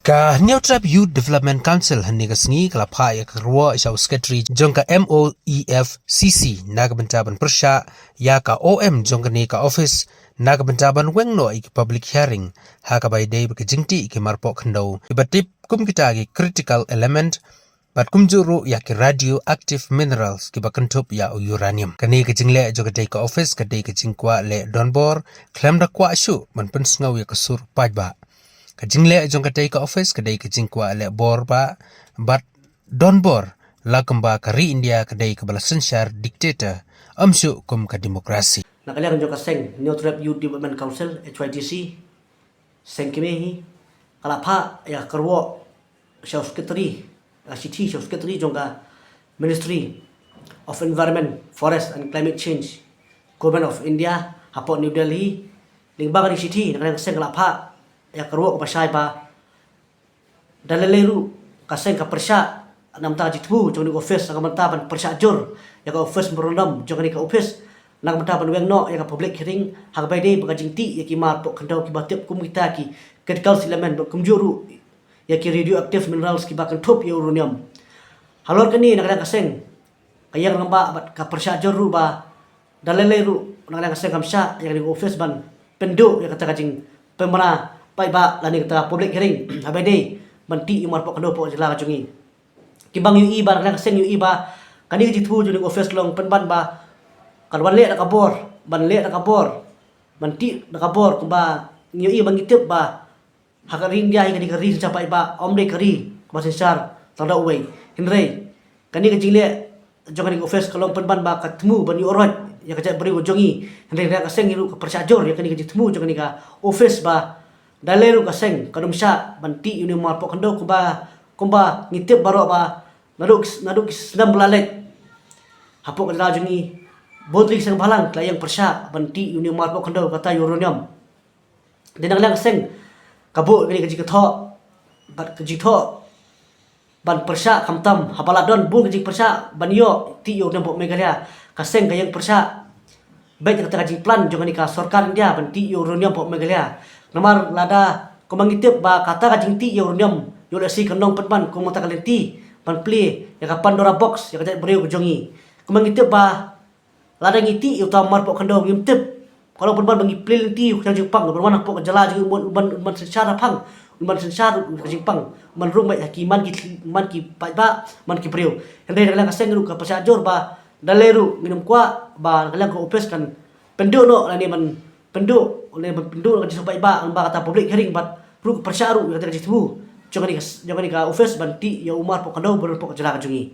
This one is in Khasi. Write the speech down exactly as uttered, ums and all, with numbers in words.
Ka Hynñiewtrep Youth Development Council hynne ka sngi ka la phah ïa ka kyrwoh sha u secretary jong ka M O E F C C na ka bynta ban pyrshah ïa ka O M jong kane ka office na ka bynta ban weng noh ïa ki public hearing ha kaba ïadei bad ka jingtih ïa ki marpoh khyndew kiba tip kum kita ki critical element bad kumjuh ruh ïa ki radioactive minerals kiba kynthup ïa u uranium. Kane ka jingleh jong katei ka office ka dei ka jingkwah leh donbor khlem da kwah shuh ban pynsngew ïa ka sur paidbah. Ka jingleh jong katei ka office ka dei ka jingkwah leh bor bah bad donbor la kumba ka ri India ka dei kaba la synshar dictator, ym shuh kum ka demokrasi. Na ka liang jong ka seng Hynñiewtrep Youth Development Council, H Y D C, seng kmie hi ka la phah ïa ka kyrwoh sha u secretary, ka shithi sha u secretary jong ka Ministry of Environment, Forest and Climate Change, Government of India, hapoh New Delhi. Lyngba kane ka shithi, na ka liang ka seng ka la phah ïa ka kyrwoh kaba shai ba da lei lei ruh ka seng ka pyrshah na ka bynta ka jingthmu jong kane ka office, na ka bynta ban pyrshah jur ïa ka office memorandum jong kane ka office, na ka bynta ban weng noh ïa ka public hearing ha kaba ïadei bad ka jingtih ïa ki marpoh khyndew kiba tip kum kita ki critical element bad kumjuh ruh ïa ki radioactive minerals kiba kynthup ïa u uranium. Halor kane, na ka liang ka seng ka ïeng rangbah bad ka pyrshah jur ruh ba da lei lei ruh na ka liang ka seng kam shah ïa kane ka office ban pynduh ïa kata ka jingpynbna paidbah lane kata ka public hearing ha kaba ïadei ban tih ïa u marpoh khyndew hapoh jylla ka jong ngi. Kiba ngi ïohi ba na ka liang ka seng ngi ïohi ba kane ka jingthmu jong kane ka office ka long pynban ba kan wan leh da ka bor, ban leh da ka bor, ban tih da ka bor kumba ngi ïohi ba ngi tip ba ha ka ri India hi ka dei ka ri synshar paidbah, ym dei ka ri kaba synshar tang da uwei. Hynrei kane ka jingleh jong kane ka office ka long pynban ba ka thmu ban ïoh roit ïa ka jaitbynriew ka jong ngi. Hynrei na ka liang ka seng hi ruh ka pyrshah jur ïa kane ka jingthmu jong kane ka office ba da lei ruh ka seng kam shah ban tih ïa une u marpoh khyndew kumba, kumba ngi tip baroh ba naduh ki, naduh ki snem ba la leit hapoh ka jylla jong ngi bun tylli ki seng bhalang ki la ïeng pyrshah ban tih ïa une u marpoh khyndew kata ïa u uranium. Te na ka liang ka seng ka buh kane ka jingthoh bad ka jingthoh ban pyrshah khamtam haba la don bun ka jingpyrshah ban ïoh tih ïa u uranium hapoh Meghalaya. Ka seng ka ïeng pyrshah beit ïa kata ka jingplan jong kane ka sorkar India ban tih ïa u uranium hapoh Meghalaya. Namar lada kumba ngi tip ba kata ka jingtih ïa u uranium ïoh lehse kan long pynban kum kata ka lynti ban plie ïa ka Pandora box ïa ka jaitbynriew ka jong ngi. Kumba ngi tip ba lada ngi tih ïa uta u marpoh khyndew ngim tip, ka long pynban ba ngi plie lynti ïa u khñiang jingpang ban wan hapoh ka jylla jong ngi, ban, ban, ban synshar shaphang, ban synshar ka jingpang, ban rung beit ha ki man ki, man ki paidbah, man ki briew. Hynrei na ka liang ka seng ruh ka pyrshah jur ba da lei ruh ngin ym kwah ba na ka liang ka office kan pynduh noh lane ban pynduh lane ban pynduh noh ka jingsuk paidbah lyngba kata public hearing bad ruh ka pyrshah ruh ïa kata ka jingthmu jong kane ka, jong kane ka office ban tih ïa u marpoh khyndew ban rung hapoh ka jylla ka jong ngi.